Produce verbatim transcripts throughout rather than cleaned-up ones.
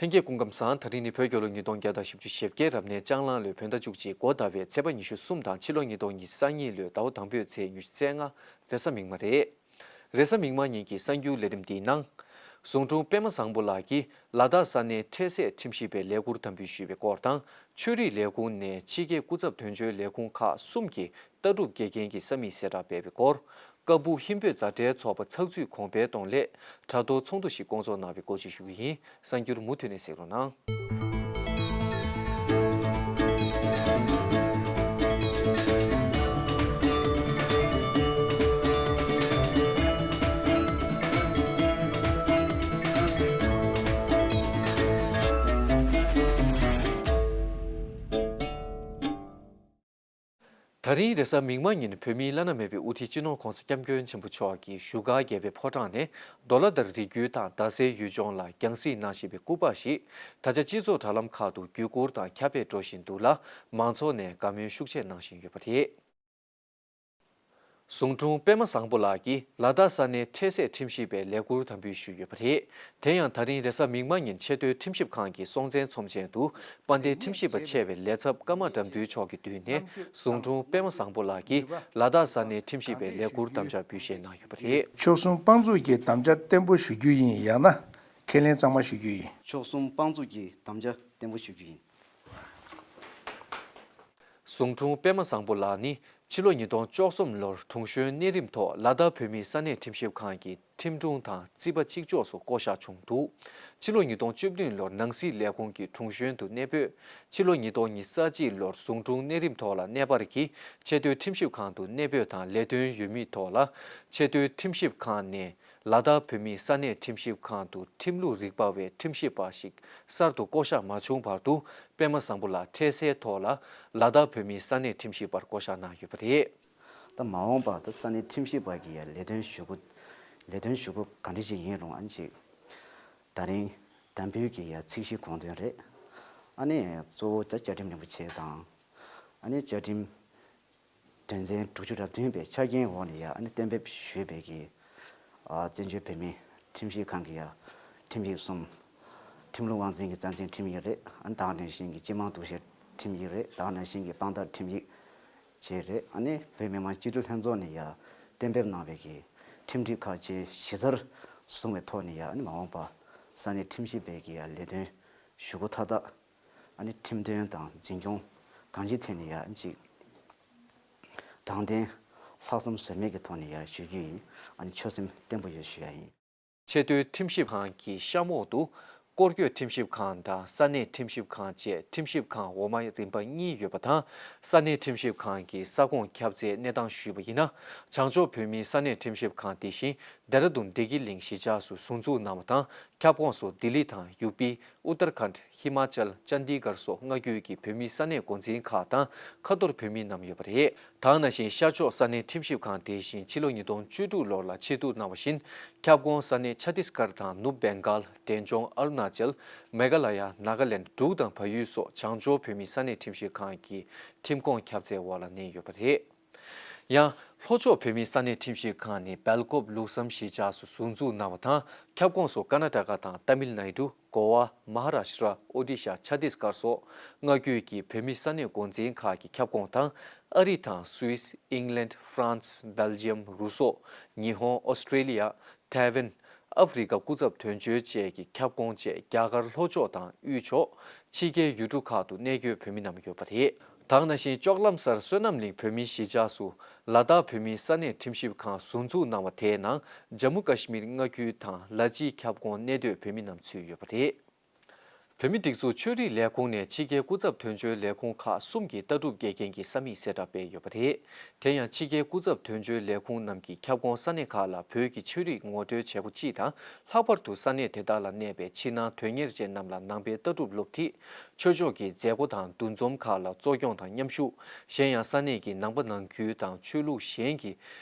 ལྷན་རྒྱས་སྐུ་ཁམས་བཟང་། ད་རིང་ནི་བོད་རྒྱལ་ལོ་ཉིས་སྟོང་བརྒྱ་དང་བཞི་བཅུ་ཞེ་བརྒྱད་རབ་གནས་ལྕགས་གླང་ལོའི་བོད་ཟླ་བཅུ་གཅིག་འགོ་ཟླ་བའི་ཚེས་པ་ཉི་ཤུ་གསུམ་དང་ཕྱི་ལོ་ཉིས་སྟོང་ཉི་ཤུ་རྩ་གཉིས་ལོའི་ཟླ་བ་དང་པོའི་ཚེས་ཉི་ཤུ་རྩ་ལྔ་རེས་གཟའ་མིག་དམར་རེད། རེས་གཟའ་མིག་དམར་ཉིན་གྱི་གསར་འགྱུར་ལས་རིམ་འདིའི་ནང་། ཟུང་དྲུང་པད་མ་བཟང་པོ་ལགས་ཀྱིས་ལ་དྭགས་ས་གནས་འཕྲལ་སེལ་ཁྲིམས་ཞིབ་པའི་ལས་ཁུར་དམ་འབུལ་ཞུས་པའི་སྐོར་དང་། ཆོས་རིག་ལས་ཁུངས་ནས་ཕྱི་རྒྱལ་སྐུ་ཚབ་དོན་གཅོད་ལས་ཁུངས་ཁག་གསུམ་གྱི་ལྟ་གྲུབ་དགེ་རྒན་གྱི་ས་མིག་གསལ་བསྒྲགས་སྤེལ་བའི་སྐོར། ཀ་སྦུག་ཧིན་བོད་མཛའ་འབྲེལ་ཚོགས་པ་ཚགས་ཚུད་གོང་འཕེལ་གཏོང་སླད་དྲ་ཐོག་ཚོགས་འདུ་ཞིག་བསྐོང་ཚོགས་གནང་བའི་སྐོར་ཅིག་ཞུ་གི་ཡིན། གསར་འགྱུར་མུ་མཐུད་ནས་གཟིགས་རོགས་གནང་། ད་རིང་རེས་གཟའ་མིག་དམར་ཉིན་བོད་མིའི་བླ་ན་མེད་པའི་དབུ་ཁྲིད་སྤྱི་ནོར་༧གོང་ས་༧སྐྱབས་མགོན་ཆེན་པོ་མཆོག་གིས་བཞུགས་སྒར་རྒྱལ་བའི་ཕོ་བྲང་ནས་མདོ་ལ་དང་རི་རྒྱུད་དང་རྡ་སའི་ཡུལ་ལྗོངས་ལ་རྒྱང་གཟིགས་གནང་བཞིན་པའི་སྐུ་པར་ཞིག་ད་ཆ་སྤྱི་ཚོགས་དྲ་ལམ་ཁག་ཏུ་བརྒྱུད་སྐུར་དང་ཁྱབ་སྤེལ་འགྲོ་བཞིན་འདུག་ལ། མང་ཚོགས་ནས་དགའ་མོས་ཤུགས་ཆེ་གནང་བཞིན་ཡོད་པ་རེད། ཟུང་དྲུང་པད་མ་བཟང་པོ་ལགས་ཀྱིས་ལ་དྭགས་ས་གནས་འཕྲལ་སེལ་ཁྲིམས་ཞིབ་པའི་ལས་ཁུར་དམ་འབུལ་ཞུས་ཡོད་པ་རེད། དེ་ཡང་ད་རིང་རེས་གཟའ་མིག་དམར་ཉིན་ཆེས་མཐོའི་ཁྲིམས་ཞིབ་ཁང་གི་སྲོང་བཙན་ཚོམས་ཆེན་དུ་དཔལ་ལྡན་ཁྲིམས་ཞིབ་པ་ཆེ་བའི་ལས་ཚབ་ཀརྨ་དགྲ་འདུལ་མཆོག་གིས་བསྡུས་ནས། ཟུང་དྲུང་པད་མ་བཟང་པོ་ལགས་ཀྱིས་ལ་དྭགས་ས་གནས་ཁྲིམས་ཞིབ་པའི་ལས་ཁུར་དམ་བཅའ་འབུལ་བཞེས་གནང་ཡོད་པ་རེད། མཆོག་གསུམ་དཔང་བཙུགས་ཀྱི་དམ་བཅའ་བརྟན་པོ་ཞུ་རྒྱུ་ཡིན། ཡང་ན་ཁས་ལེན་གཙང་མ་ཞུ་རྒྱུ་ཡིན། མཆོག་གསུམ་དཔང་བཙུགས་ཀྱི་དམ་བཅའ་བརྟན་པོ་ཞུ་རྒྱུ་ཡིན། ཟུང་དྲུང་པད་མ་བཟང་པོ་ལགས་ནི་ཕྱི་ལོ་ཉིས་སྟོང་བཅུ་གསུམ་ལོར་དྲུང་གཞོན་གནས་རིམ་ཐོག་ལ་དྭགས་བོད་མིའི་ས་གནས་ཁྲིམས་ཞིབ་ཁང་གི་ཁྲིམས་དྲུང་དང་རྩིས་པ་གཅིག་ལྕོགས་སུ་བསྐོ་གཞག་བྱུང་འདུག་ཕྱི་ལོ་ཉིས་སྟོང་བཅུ་བདུན་ལོར་ནང་སྲིད་ལས་ཁུངས་ཀྱི་དྲུང་གཞོན་དུ་གནས་སྤོས། ཕྱི་ལོ་ཉིས་སྟོང་ཉི་ཤུ་རྩ་གཅིག་ལོར་ཟུང་དྲུང་གནས་རིམ་ཐོག་ལ་གནས་སྤར་གྱིས་ཆེས་མཐོའི་ཁྲིམས་ཞིབ་ཁང་དུ་གནས་སྤོས་དང་ལས་དོན་ཡོད་མེད་ཐོག་ལ་ཆེས་མཐོའི་ཁྲིམས་ཞིབ་ཁང་ནས། ལ་དྭགས་བོད་མིའི་ས་གནས་ཁྲིམས་ཞིབ་ཁང་དུ་ཁྲིམས་ལུགས་རིག་པ་བའི་ཁྲིམས་ཞིབ་པ་ཞིག་གསར་དུ་བསྐོ་གཞག་མ་བྱུང་བར་དུ། པད་མ་བཟང་པོ་ལགས་འཕྲལ་སེལ་ཐོག་ལ་ལ་དྭགས་བོད་མིའི་ས་གནས་ཁྲིམས་ཞིབ་པར་བསྐོ་གཞག་གནང་ཡོད་པ་རེད། ད་མ་འོངས་པར་ད་ས་གནས་ཁྲིམས་ཞིབ་པ་གི་ཡ་ལས་དོན་ཞུ་སྒོ་ལས་དོན་ཞུ་སྒོ་ག་འདྲ་ཞིག་ཡིན་རུང་ཨ་ནི་ཅིག་ད་རིང་དམ་འབུལ་གྱི་ཡ་ཚིག་གཞི་དགོངས་དོན་རེད། ཨ་ནི་གཙོ་བོ་ད་བཅའ་ཁྲིམས་རིན་པོ་ཆེ་དང་ཨ་ནི་བཅའ་ཁྲིམས་དོན་ཚན་དྲུག་ཅུ་རེ་བདུན་པའི་ཆ་རྐྱེན་འོག་ནས་ཡ་ཨ་ནི་གཏན་འབེབས་ཞུས་པའི་གི་ཨ་བཙན་བྱོལ་བོད་མིའི་ཁྲིམས་ཞིབ་ཁང་གི་ཡ་ཁྲིམས་ཡིག་གསུམ། ཁྲིམས་ལུགས་དབང་འཛིན་གྱི་རྩ་འཛིན་ཁྲིམས་ཡིག་རེད། ཨ་ནི་དེ་ནང་བཞིན་གྱི་སྤྱི་དམངས་འདུ་ཤེས་ཁྲིམས་ཡིག་རེད། དེ་ནང་བཞིན་གྱི་དཔང་རྟགས་ཁྲིམས་ཡིག་བཅས་རེད། ཨ་ནི་བོད་མི་མང་སྤྱི་འཐུས་ལྷན་ཚོགས་ནས་ཡ་གཏན་འབེབས་གནང་བའི་གི་ཁྲིམས་སྒྲིག་ཁག་བཅས་གཞི་རྩར་བཟུང་བའི་ཐོག་ནས་ཡ་ཨ་ནི་མ་འོངས་པ་ས་གནས་ཁྲིམས་ཞིབ་པའི་གི་ཡ་ལས་དོན་ཞུ་སྒོ་མཐའ་དག་ཨ་ནི་ཁྲིམས་དོན་དང་འཛིན་སྐྱོང་གང་ཅིའི་ཐད་ནས་ཡ་ཨ་ནི་ཅིག་དྲང་བདེན་ལྷག་བསམ་ཟོལ་མེད་ཀྱི་ཐོག་ནས་ཡ་ཞུ་རྒྱུ་ཡིན། ཨ་ནི་ཆོད་སེམས་བརྟན་པོ་ཡོད་ཞུ་ཡ་ཡིན། ཆེས་མཐོའི་ཁྲིམས་ཞིབ་ཁང་གི་གཤམ་འོག་ཏུ་སྐོར་སྐྱོད་ཁྲིམས་ཞིབ་ཁང་དང་ས་གནས་ཁྲིམས་ཞིབ་ཁང་བཅས་ཁྲིམས་ཞིབ་ཁང་འོག་མ་རིམ་པ་གཉིས་ཡོད་པ་དང་། ས་གནས་ཁྲིམས་ཞིབ་ཁང་གི་ས་ཁོངས་ཁྱབ་ཚད་གནས་སྟངས་ཞུས་པ་ཡིན་ན། བྱང་ཕྱོགས་བོད་མིའི་ས་གནས་ཁྲིམས་ཞིབ་ཁང་དེ་བཞིན་ལྡེ་ར་ལྡུན་བདེ་སྐྱིད་གླིང་གཞིས་ཆགས་སུ་ཟུར་འཛུགས་གནང་བ་དང་། ཁྱབ་ཁོངས་སུ་ལྡི་ལི་དང་ཡུ་པི། ཨུ་ཏར་ཁཱན། ཧི་མ་ཅལ། ཅན་དི་གར་སོགས་མངའ་ཁུལ་གྱི་བོད་མིའི་ས་གནས་འགོ་འཛིན་ཁག་དང་ཁ་ཐོར་བོད་མི་རྣམས་ཡོད་པ་རེད། དེ་ནང་བཞིན་ཤར་ཕྱོགས་ས་གནས་ཁྲིམས་ཞིབ་ཁང་དེ་བཞིན་ཕྱི་ལོ་ཉིས་སྟོང་བཅུ་དྲུག་ལོ་ལ་ཆེད་བསྡུ་གནང་བ་བཞིན། ཁྱབ་ཁོངས་ས་གནས་ཆ་ཏིས་གར་དང་ནུབ་བེང་གཱལ། འབྲས་ལྗོངས་ཨ་རུ་ན་ཅལ། མེ་ག་ལ་ཡ། ནཱ་ག་ལེན། འབྲུག་དང་བལ་ཡུལ་སོགས་བྱང་ཕྱོགས་བོད་མིའི་ས་གནས་ཁྲིམས་ཞིབ་ཁང་གི་ཁྲིམས་ཁོངས་ཁྱབ་ཚད་འོག་ལ་གནས་ཡོད་པ་རེད། ཡང་། ལྷོ་ཕྱོགས་བོད་མིའི་ས་གནས་ཁྲིམས་ཞིབ་ཁང་ནི་སྦེལ་ཀོབ། ལུགས་བསམ་གཞིས་ཆགས་སུ་ཟུར་འཛུགས་གནང་བ་དང་། ཁྱབ་ཁོངས་སུ་ཀར་ན་ཊ་ཀ་དང་ཏ་མིལ་ནཱི་ཌུ། གོ་ཝ། མ་ཧ་ར་ཤི་ཏྲ། ཨོ་ཌི་ཤ། ཆ་ཏིས་གར་སོགས་མངའ་ཁུལ་གྱི་བོད་མིའི་ས་གནས་འགོ་འཛིན་ཁག་གི་ཁྱབ་ཁོངས་དང་། ཨ་རི་དང་སུད་སི། ཨིང་ལན། ཧྥ་རན་སི། སྦེལ་ཇི་ཡམ། རུ་སོག། ཉི་ཧོང་། ཨོ་སི་ཀྲེ་ལི་ཡ། ཐའེ་ཝན། ཨ་ཧྥེ་རི་ཀ་སྐུ་ཚབ་དོན་གཅོད་བཅས་ཀྱི་ཁྱབ་ཁོངས་བཅས་རྒྱ་གར་ལྷོ་ཕྱོགས་དང་དབུས་ཕྱོགས། ཕྱི་རྒྱལ་ཡུལ་གྲུ་ཁག་ཏུ་གནས་འཁོད་བོད་མི་རྣམས་ཡོད་པ་རེད། དེ་ནང་བཞིན་ལྕོག་ལམ་སར་བསོད་ནམས་གླིང་བོད་མིའི་གཞིས་ཆགས་སུ་ལ་དྭགས་བོད་མིའི་ས་གནས་ཁྲིམས་ཞིབ་ཁང་ཟུར་འཛུགས་གནང་བ་དེའི་ནང་ཇམ་མུ་ཀ་ཤི་མིར་མངའ་ཁུལ་དང་ལ་ཅི་ཁྱབ་ཁོངས་གནས་སྡོད་བོད་མི་རྣམས་ཚུད་ཡོད་པ་རེད། བོད་མིའི་སྒྲིག་འཛུགས་ཆོས་རིག་ལས་ཁུངས་ནས་ཕྱི་རྒྱལ་སྐུ་ཚབ་དོན་གཅོད་ལས་ཁུངས་ཁག་གསུམ་གྱི་ལྟ་གྲུབ་དགེ་རྒན་གྱི་ས་མིག་གསལ་བསྒྲགས་སྤེལ་ཡོད་པ་རེད། དེ་ཡང་ཕྱི་རྒྱལ་སྐུ་ཚབ་དོན་གཅོད་ལས་ཁུངས་རྣམས་ཀྱིས་ཁྱབ་ཁོངས་ས་གནས་ཁག་ལ་བོད་ཀྱི་ཆོས་རིག་ངོ་སྤྲོད་བྱེད་སྒོ་སྤྱི་དང་། ལྷག་པར་དུ་ས་གནས་དེ་དག་ལ་གནས་པའི་ཕྱི་ནང་དོན་གཉེར་ཅན་རྣམས་ལ་ནང་པའི་ལྟ་གྲུབ་སློབ་ཁྲིད། ཆོས་ཕྱོགས་ཀྱི་མཛད་སྒོ་དང་འདུ་འཛོམས་ཁག་ལ་གཙོ་སྐྱོང་དང་མཉམ་ཞུགས། གཞན་ཡང་ས་གནས་ཀྱི་ནང་པ་ནང་ཁུལ་དང་ཆོས་ལུགས་གཞན་གྱི་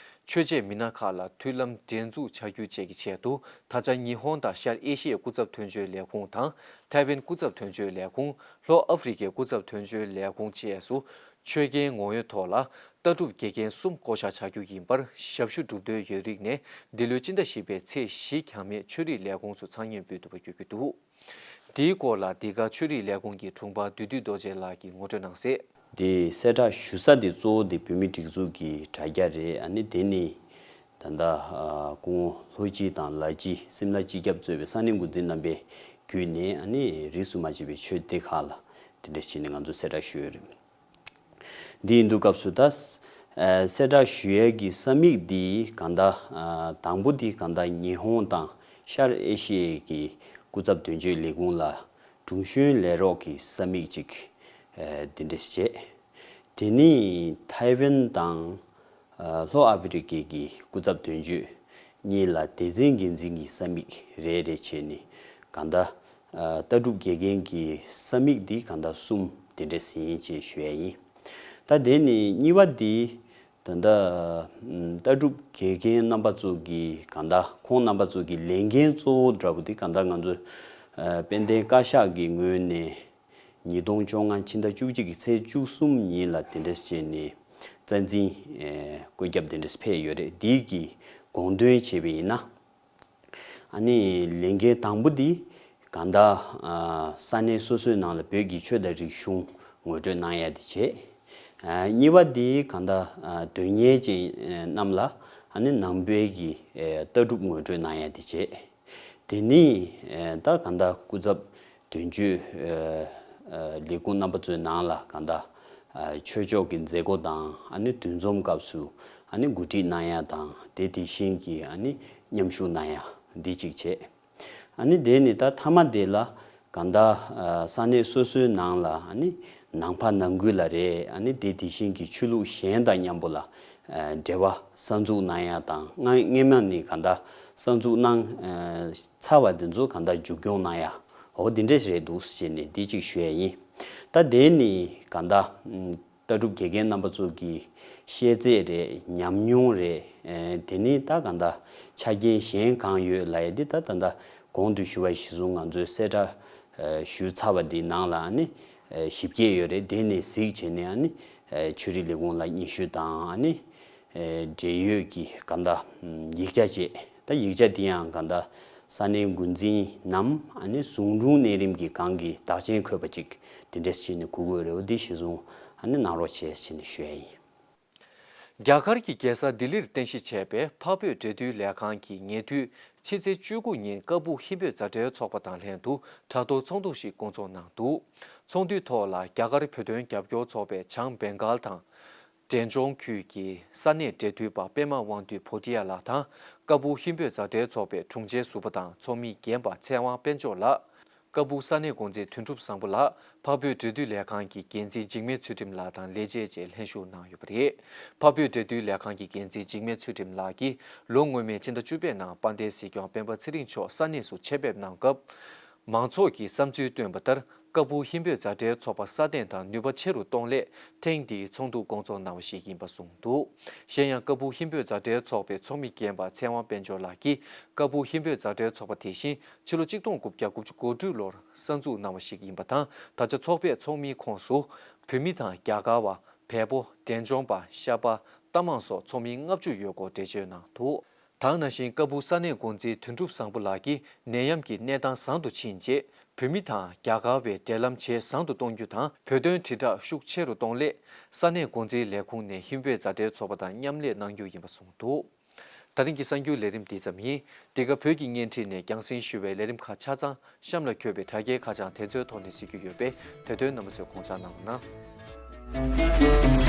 ཆོས་བྱེད་མི་སྣ་ཁག་ལ་མཐུན་ལམ་འབྲེལ་འཛུགས་བྱ་རྒྱུ་བཅས་ཀྱི་ཆེད་དུ། ད་ཆ་ཉི་ཧོང་དང་ཤར་ཨེ་ཤི་ཡའི་སྐུ་ཚབ་དོན་གཅོད་ལས་ཁུངས་དང་། ཐའེ་ཝན་སྐུ་ཚབ་དོན་གཅོད་ལས་ཁུངས། ལྷོ་ཨ་ཧྥེ་རི་ཀའི་སྐུ་ཚབ་དོན་གཅོད་ལས་ཁུངས་བཅས་སུ། ཆོས་རྒྱལ་ངོ་བོའི་ཐོག་ལ་ལྟ་གྲུབ་དགེ་རྒན་གསུམ་བསྐོ་བཞག་བྱ་རྒྱུ་ཡིན་པར་ཞབས་ཞུ་གྲུབ་འདོད་ཡོད་རིགས་ནས་འདི་ལོའི་སྤྱི་ཟླ་བཞི་པའི་ཚེས་བཞི་གྱང་མེད་ཆོས་རིག་ལས་ཁུངས་སུ་འཚང་སྙོམས་འབུལ་ཐུབ་པ་བརྗོད་ཀྱི་འདུག་དེའི་སྐོར་ལ་འདི་ག་ཆོས་རིག་ལས་ཁུངས་ཀྱི་དྲུང་འཕར་བདུད་འདུལ་རྡོ་རྗེ་ལགས་ཀྱིས་ངོ་སྤྲོད་གནང་གསལ། དེ་གསལ་བསྒྲགས་ཞུ་ས་དེ་གཙོ་བོ་དེ་བོད་མིའི་སྒྲིག་འཛུགས་ཀྱི་དྲ་རྒྱ་རེད། ཨ་ནི་དེ་ནི་ད་ལྟ་སྐུ་ངོ་ལྷོ་སྤྱི་དང་ལ་སྤྱི་སིམ་ལ་སྤྱི་ཁྱབ་གཙོས་པའི་ས་གནས་འགོ་འཛིན་རྣམ་པའི་བརྒྱུད་ནས་ཨ་ནི་རིས་སུ་མ་ཆད་པའི་ཆོས་སྡེ་ཁག་ལ་དེ་འདྲ་བྱས་ནས་ང་ཚོས་གསལ་བསྒྲགས་ཞུས་ཡོད་རེད། འདི་ཡིན་དུས་སྐབས་སུ་ད་གསལ་བསྒྲགས་ཞུ་ཡས་ཀྱི་ས་མིག་འདི་གང་ལྟར་དང་པོ་འདི་གང་ལྟར་ཉི་ཧོང་དང་ཤར་ཨེ་ཤི་ཡའི་གི་སྐུ་ཚབ་དོན་གཅོད་ལས་ཁུངས་ལ་དྲུང་གཞོན་ལས་རོགས་ཀྱི་ས་མིག་ཅིག་འདི་འདྲས་བྱས། དེ་ནི་ཐའེ་ཝན་དང་ལྷོ་ཨ་ཧྥེ་རི་ཁའི་གི་སྐུ་ཚབ་དོན་གཅོད་གཉིས་ལ་སྡེ་ཚན་འགན་འཛིན་གྱི་ས་མིག་རེ་རེ་བྱས་ནས་གང་ལྟར་ལྟ་གྲུབ་དགེ་རྒན་གྱི་ས་མིག་འདི་གང་ལྟར་གསུམ་དེ་འདྲ་ཟིན་ཅེས་ཞུ་ཡ་ཡིན། ད་དེ་ནི་གཉིས་པ་འདི་ད་ལྟ་ལྟ་གྲུབ་དགེ་རྒན་རྣམ་པ་ཚོ་གི་གང་ལྟར་ཁོང་རྣམ་པ་ཚོ་གི་ལས་འགན་གཙོ་བོ་འདྲ་པོ་འདི་གང་ལྟར་ང་ཚོ་དཔལ་ལྡན་བཀའ་ཤག་གི་ངོས་ནས་ཉིས་སྟོང་བཅོ་ལྔ་ཕྱི་ཟླ་བཅུ་གཅིག་གི་ཚེས་བཅུ་གསུམ་ཉིན་ལ་དེ་འདྲ་བྱས་ནས་རྩ་འཛིན་བཀོད་ཁྱབ་དེ་འདྲ་ཕེབས་ཡོད་རེད། འདི་གི་དགོངས་དོན་བྱས་པ་ཡིན་ན། ཨ་ནི་ལས་འགན་དང་པོ་འདི་གང་ལྟར་ས་གནས་སོ་སོའི་ནང་ལ་བོད་ཀྱི་ཆོས་དང་རིག་གཞུང་ངོ་སྤྲོད་གནང་ཡ་དེ་བྱས། གཉིས་པ་འདི་གང་ལྟར་དོན་གཉེར་ཅན་རྣམས་ལ་ཨ་ནི་ནང་པའི་གི་ལྟ་གྲུབ་ངོ་སྤྲོད་གནང་ཡ་དེ་བྱས། དེ་ནི་ད་གང་ལྟར་སྐུ་ཚབ་དོན་གཅོད་ལས་ཁུངས་རྣམ་པ་ཚོའི་ནང་ལ་གང་ལྟར་ཆོས་ཕྱོགས་ཀྱི་མཛད་སྒོ་དང་ཨ་ནི་འདུ་འཛོམས་སྐབས་སུ་ཨ་ནི་གོ་སྒྲིག་གནང་ཡ་དང་དེ་དེ་བཞིན་གྱི་ཨ་ནི་མཉམ་ཞུགས་གནང་ཡ་འདི་གཅིག་བྱས། ཨ་ནི་དེ་ནི་ད་མཐའ་མ་དེ་ལ་གང་ལྟར་ས་གནས་སོ་སོའི་ནང་ལ་ཨ་ནི་ནང་པ་ནང་ཁུལ་ལ་རེད། ཨ་ནི་དེ་དེ་བཞིན་གྱི་ཆོས་ལུགས་གཞན་དང་མཉམ་པོ་ལ་འབྲེལ་བ་གསར་འཛུགས་གནང་ཡ་དང་སྔ་སྔས་མ་ནས་གང་ལྟར་གསར་འཛུགས་གནང་ཚར་བ་དེ་ཚོ་གང་ལྟར་མཇུག་སྐྱོང་གནང་ཡ་འོ་དེ་འདྲས་རེད་འདུག་ཟེར་ནས་འདི་གཅིག་ཞུ་ཡ་ཡིན། ད་དེ་ནི་གང་ལྟར་ལྟ་གྲུབ་དགེ་རྒན་རྣམ་པ་ཚོ་གི་ཤེས་ཚད་རེད། ཉམས་མྱོང་རེད། དེ་ནི་ད་གང་ལྟར་ཆ་རྐྱེན་གཞན་གང་ཡོད་ལབ་ཡ་འདི་ད་ད་ལྟ་གོང་དུ་ཞུ་བ་གཞིར་བཟུང་ང་ཚོས་གསལ་བསྒྲགས་ཞུས་ཚར་བ་འདི་ནང་ལ་ཨ་ནི་ཞིབ་རྒྱས་ཡོད་རེད། དེ་ནས་གཟིགས་བྱས་ནས་ཨ་ནི་ཆོས་རིག་ལས་ཁུངས་ལ་སྙན་ཞུ་དང་ཨ་ནི་འབྲེལ་ཡོད་ཀྱི་གང་ལྟར་ཡིག་ཆ་བཅས། ད་ཡིག་ཆ་འདི་ཡང་གང་ལྟར་ས་གནས་འགོ་འཛིན་ནམ་ཨ་ནི་ཟུང་དྲུང་གནས་རིམ་གྱི་སྒང་གི་དག་ཆེན་འཁོད་པ་ཅིག་དེ་འདྲས་བྱས་ནས་དགོས་ཀྱི་ཡོད་རེད། འོ་འདི་གཞིར་བཟུང་ཨ་ནི་གནང་རོགས་བྱས་ཟེར་ནས་ཞུ་ཡ་ཡིན། རྒྱ་གར་གྱི་རྒྱལ་ས་ལྡི་ལིར་རྟེན་གཞི་བྱས་པའི་འཕགས་བོད་འབྲེལ་མཐུད་ལས་ཁང་གིས་ཉེ་དུས་ཕྱི་ཚེས་བཅུ་དགུ་ཉིན་ཀ་སྦུག་ཧིན་བོད་མཛའ་འབྲེལ་ཚོགས་པ་དང་ལྷན་དུ་དྲ་ཐོག་ཚོགས་འདུ་ཞིག་བསྐོང་ཚོགས་གནང་འདུག་ཚོགས་འདུའི་ཐོག་ལ་རྒྱ་གར་བོད་དོན་རྒྱབ་སྐྱོར་ཚོགས་པའི་བྱང་བེང་གཱལ་དང་འབྲས་ལྗོངས་ཁུལ་གྱི་ས་གནས་འབྲེལ་མཐུད་པ་པད་མ་དབང་འདུས་བྷོ་ཊི་ཡ་ལགས་དང་ཀ་སྦུག་ཧིན་བོད་མཛའ་འབྲེལ་ཚོགས་པའི་དྲུང་ཆེ་ཟུར་པ་དང་ཚོགས་མི་རྒན་པ་ཚེ་དབང་དཔལ་འབྱོར་ལགས། ཀ་སྦུག་ས་གནས་འགོ་འཛིན་དོན་གྲུབ་བཟང་པོ་ལགས་འཕགས་བོད་འབྲེལ་མཐུད་ལས་ཁང་གི་འགན་འཛིན་འཇིགས་མེད་ཚུལ་ཁྲིམས་ལགས་དང་ལས་བྱེད་བཅས་ལྷན་ཞུགས་གནང་ཡོད་པ་རེད། འཕགས་བོད་འབྲེལ་མཐུད་ལས་ཁང་གི་འགན་འཛིན་འཇིགས་མེད་ཚུལ་ཁྲིམས་ལགས་ཀྱིས་ལོ་སྔོན་མའི་ཕྱི་ཟླ་བཅུ་པའི་ནང་དཔལ་ལྡན་སྲིད་སྐྱོང་སྤེན་པ་ཚེ་རིང་མཆོག་ས་གནས་སུ་ཆེད་ཕེབས་གནང་སྐབས། མང་ཚོགས་ཀྱི་བསམ་ཚུལ་བཏོན་པ་ལྟར་ཀ་སྦུག་ཧིན་བོད་མཛའ་འབྲེལ་ཚོགས་པ་སྲ་བརྟན་དང་ནུས་པ་ཆེ་རུ་གཏོང་སླད་ཐེངས་འདིའི་ཚོགས་འདུ་བསྐོང་ཚོགས་གནང་བ་ཞིག་ཡིན་པ་གསུངས་འདུག་གཞན་ཡང་ཀ་སྦུག་ཧིན་བོད་མཛའ་འབྲེལ་ཚོགས་པའི་ཚོགས་མི་རྒན་པ་ཚེ་དབང་དཔལ་འབྱོར་ལགས་ཀྱིས་ཀ་སྦུག་ཧིན་བོད་མཛའ་འབྲེལ་ཚོགས་པ་དེ་བཞིན་ཕྱི་ལོ་གཅིག་སྟོང་དགུ་བརྒྱ་དགུ་བཅུ་གོ་དྲུག་ལོར་གསར་འཛུགས་གནང་བ་ཞིག་ཡིན་པ་དང་། ད་ཆ་ཚོགས་པས་ཚོགས་མིའི་ཁོངས་སུ་བོད་མི་དང་རྒྱ་གར་བ། བལ་པོ། འབྲས་ལྗོངས་པ། ཤར་པ། རྟ་མང་སོགས་ཚོགས་མི་ལྔ་བཅུ་ཡོད་སྐོར་འགྲེལ་བརྗོད་གནང་འདུག་ད་ག་ནང་བཞིན་ཀ་སྦུག་ས་གནས་འགོ་འཛིན་དོན་གྲུབ་བཟང་པོ་ལགས་ཀྱིས་ནད་ཡམས་ཀྱི་གནས་སྟངས་བཟང་དུ་ཕྱིན་རྗེས་བོད་མི་དང་རྒྱ་གར་བའི་འབྲེལ་ལམ་ཇེ་བཟང་དུ་གཏོང་རྒྱུ་དང་བོད་དོན་དྲིལ་བསྒྲགས་ཤུགས་ཆེ་རུ་གཏོང་སླད་ས་གནས་འགོ་འཛིན་ལས་ཁུངས་ནས་ཧིན་བོད་མཛའ་འབྲེལ་ཚོགས་པ་དང་མཉམ་ལས་གནང་རྒྱུ་ཡིན་པ་གསུངས་འདུག་ད་རིང་གི་གསར་འགྱུར་ལས་རིམ་འདི་ཙམ་ཡིན། འདི་ག་བོད་ཀྱི་བརྙན་འཕྲིན་ནས་རྒྱང་སྲིང་ཞུ་བའི་ལས་རིམ་ཁག་ཆ་ཚང་གཤམ་ལ་འཁོད་པའི་དྲ་རྒྱའི་ཁ་བྱང་དེ་ཚོའི་ཐོག་ནས་གཟིགས་རྒྱུ་ཡོད་པས་དེ་དོན་རྣམ་པ་ཚོས་དགོངས་འཇགས་གནང་རོགས་གནང་།